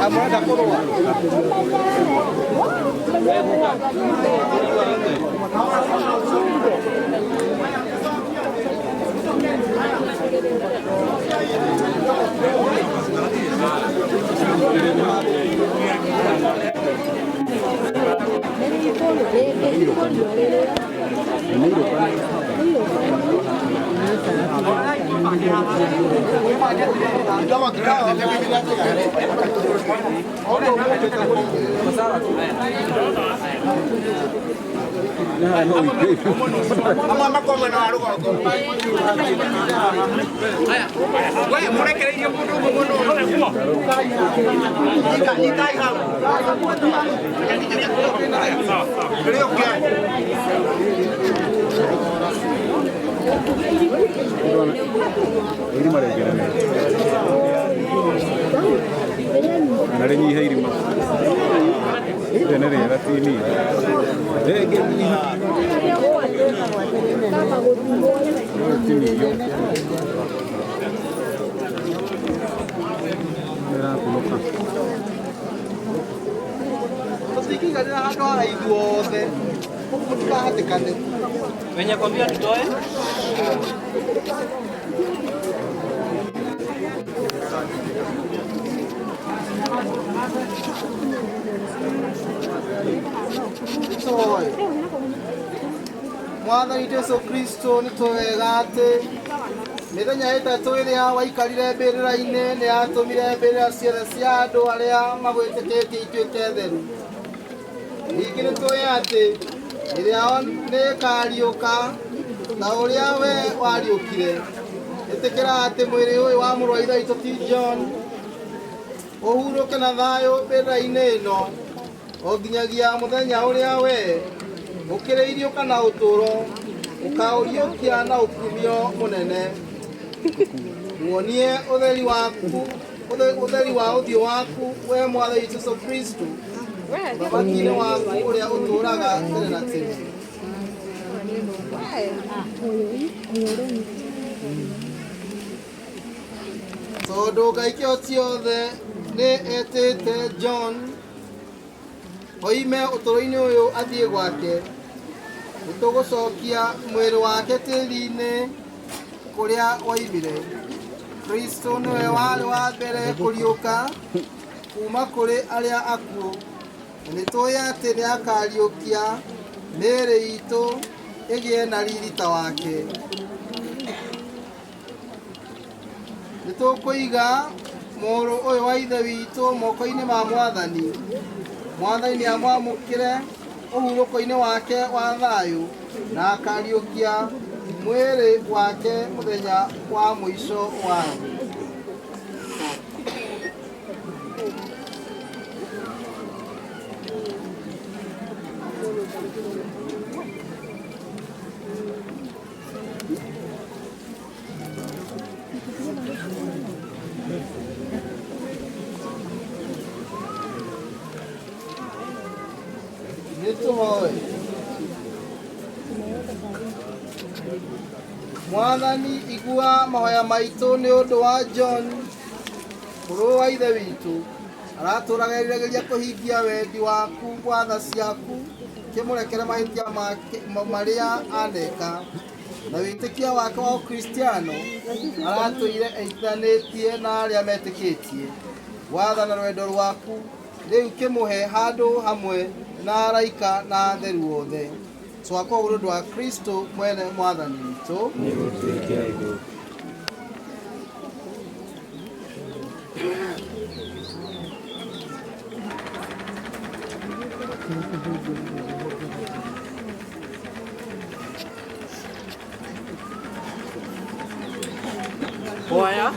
Amurenda kũrũa. Amwe makwa mwena wa rũgongo. We mũrekereirie mũndũ ũmwe mwena ũyũ. Nyitai hau. Rĩũke. Irima rĩngĩ na rĩnyihe irima rĩrĩ nĩ rĩega ti inini rĩngĩnyiha rĩtinihio rĩrakunũka. Tũtingĩiganĩra handũ haha ithuothe. Mũtikahatĩkane. Wenye kwambia tutoe. Tũhoe. Mwathani Jesu Kristo nĩ tũwega atĩ mĩthenya ĩtatũ ĩrĩa waikarire mbĩrĩra-inĩ nĩ yatũmire mbĩrĩra ciothe cia andũ arĩa magwĩtĩkĩtie ituĩke theru. Ningĩ nĩ tũĩ atĩ mĩĩrĩ yao nĩ ĩkariũka ta ũrĩa we wariũkire. Ĩtĩkĩra atĩ mwĩrĩ ũyũ wa mũrũ wa Ithe witũ ti John ũhurũke na thayũ mbĩrĩra-inĩ ĩno o nginyagia mũthenya ũrĩa we ũkĩrĩiriũka na ũtũũro ũkaũriũkia na ũkumio mũnene. Muonie ũtheri waku ũtheri wa ũthiũ waku we Mwathani Jesu Kristo ũthamaki-inĩ waku ũrĩa ũtũũraga tene na tene. Tondũ Ngai kĩhoti othe nĩ etĩte John oime ũtũũro-inĩ ũyũ athiĩ gwake, nĩ tũgũcokia mwĩrĩ wake tĩri-inĩ kũrĩa woimire. Kristo nĩwe warĩ wa mbere kũriũka kuma kũrĩ arĩa akuũ, na nĩ tũĩ atĩ nĩ akariũkia mĩĩrĩ itũ ĩgĩe na riri ta wake. Nĩ tũkũiga mũrũ ũyũ wa Ithe witũ moko-inĩ ma Mwathani. Mwathani nĩ amwamũkĩre ũhurũko-inĩ wake wa thayũ na akariũkia mwĩrĩ wake mũthenya wa mũico wa thĩ. Nĩ tũhoe. Mwathani igua mahoya maitũ nĩ ũndũ wa John mũrũ wa Ithe witũ aratũraga eriragĩria kũhingia wendi waku wa tha ciaku kĩmũrekere mahĩtia make marĩa aneka na wĩtĩkia wake wa Ũkristiano aratũire eithanĩtie na arĩa metĩkĩtie watha na rwendo rwaku rĩu kĩmũhe handũ hamwe na araika na atheru othe twakwa ũndũ wa Kristo mwene Mwathani witũ. Hoya.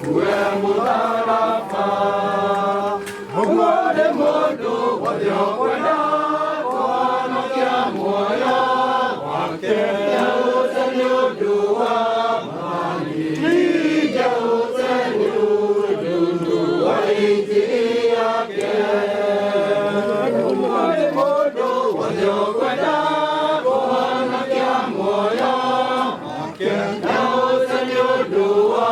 tũkue mũtharaba. Ũguo nĩ mũndũ wothe ũkwenda kũhonokia muoyo wake nĩaũte nĩ ũndũ wa Mwathani. Nĩaũte nĩ ũndũ wa injiri yake. Ũguo nĩ mũndũ wothe ũkwenda kũhonokia muoyo wake nĩaũte nĩ ũndũ wa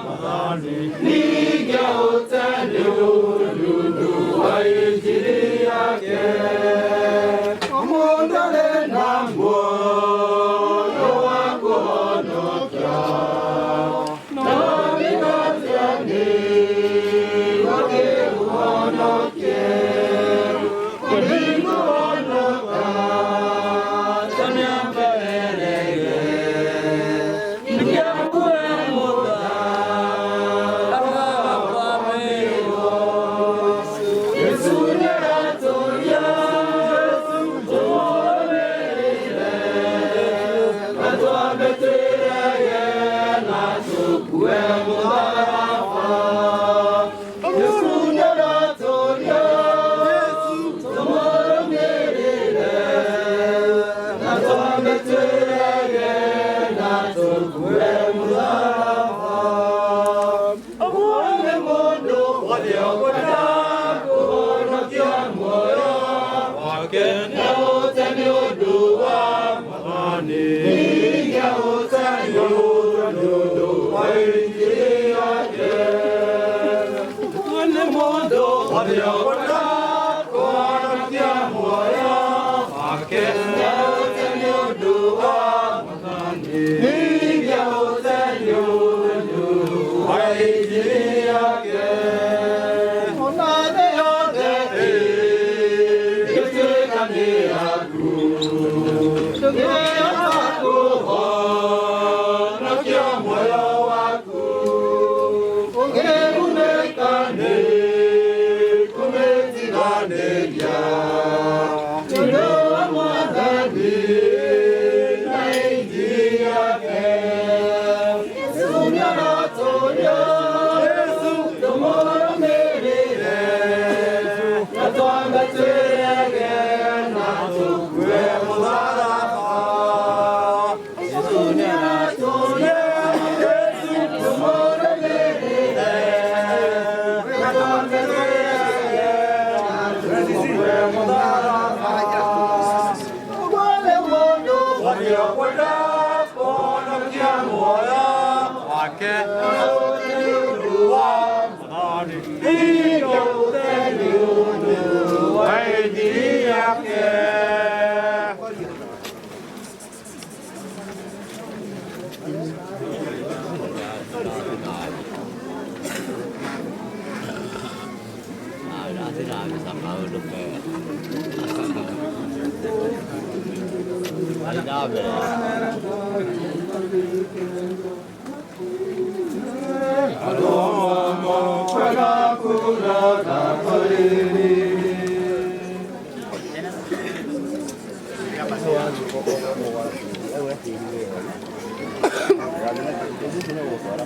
Mwathani. Nĩaũte nĩ ũndũ wa injiri yake. Mũndũ arĩ na muoyo wa kũhonokia, no nĩatĩa nĩguo ngĩũhonokie? Ndingũhonoka ta nĩambe erege, nĩngĩakue mũtharaba kwambĩrwo. Yesu nĩaratũria tũmũrũmĩrĩre, na twambe twĩrege na tũkue mũtharaba. Yesu nĩaratũria tũmũrũmĩrĩre, na twambe twĩrege na tũkue mũtharaba. Ũguo nĩ mũndũ wothe ũkwenda kũhonokia muoyo wake nĩaũte nĩ ũndũ wa Mwathani. Nĩaũte nĩ ũndũ wa injiri yake. Ũguo nĩ mũndũ wothe ũkwenda kũhonokia muoyo wake nĩaũte nĩ ũndũ wa Mwathani. Nĩaũte nĩ ũndũ wa injiri yake. Ona thĩ yothe ĩngĩtuĩka nĩ yaku, ndũngĩhota kũhonokia muoyo waku. Ũngĩgunĩka nĩ kũmĩtiganĩria, nĩ ũndũ wa Mwathani na injiri yake. Yesu nĩaratũria tũmũrũmĩrĩre, na twambe twĩrege na tũkue mũtharaba. Yesu nĩaratũria tũmũrũmĩrĩre, na twambe twĩrege na tũkue mũtharaba. Ũguo nĩ mũndũ wothe ũkwenda kũhonokia muoyo wake nĩaũte nĩ ũndũ wa Mwathani. Nĩaũte nĩ ũndũ wa injiri yake.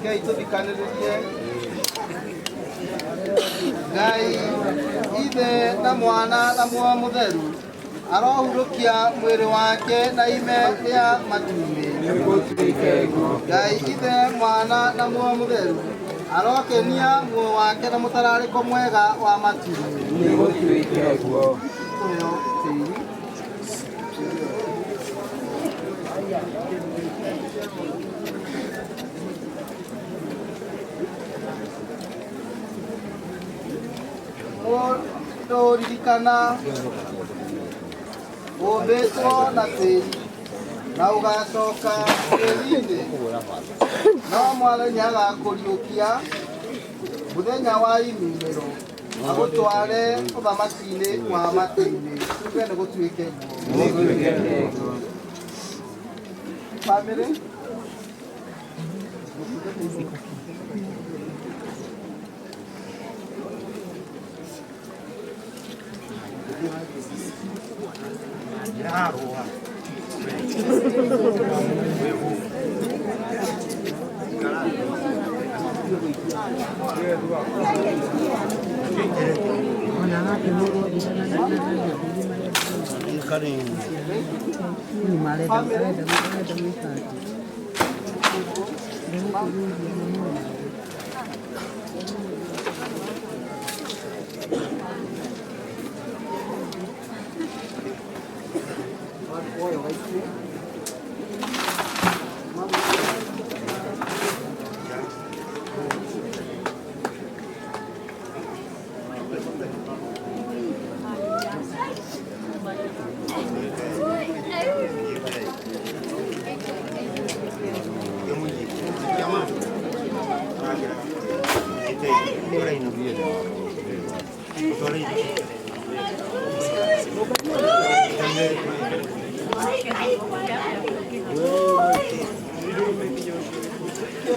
Ngai tũthikanĩrĩrie. Ngai Ithe na Mwana na Muoyo Mũtheru arohurũkia mwĩrĩ wake na ime rĩa matu-inĩ. Ngai Ithe, Mwana na Muoyo Mũtheru arokenia muoyo wake na mũtararĩko mwega wa matu-inĩ. Tũheo tĩri. Mũndũ ririkana ũmbĩtwo na tĩri na ũgacoka tĩri-inĩ, no Mwathani nĩagakũriũkia mũthenya wa iminĩro agũtware ũthamaki-inĩ wa matu-inĩ. Tuge nĩ gũtuĩke guo. Family.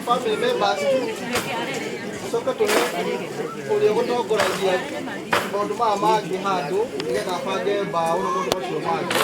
Family members coka tũhe ũrĩa ũgũtongoragia maũndũ maya mangĩ handũ nĩgetha abange mbaũ na maũndũ macio mangĩ.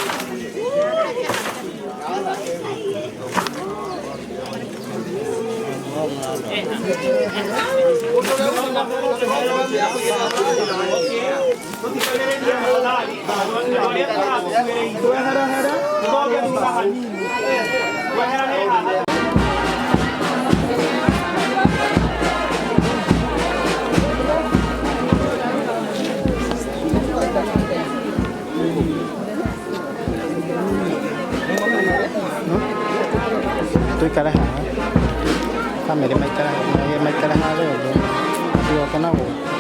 Tuikare haha, bamĩrĩ maikare maikare harĩa ũguo, ndigoke na gũkũ.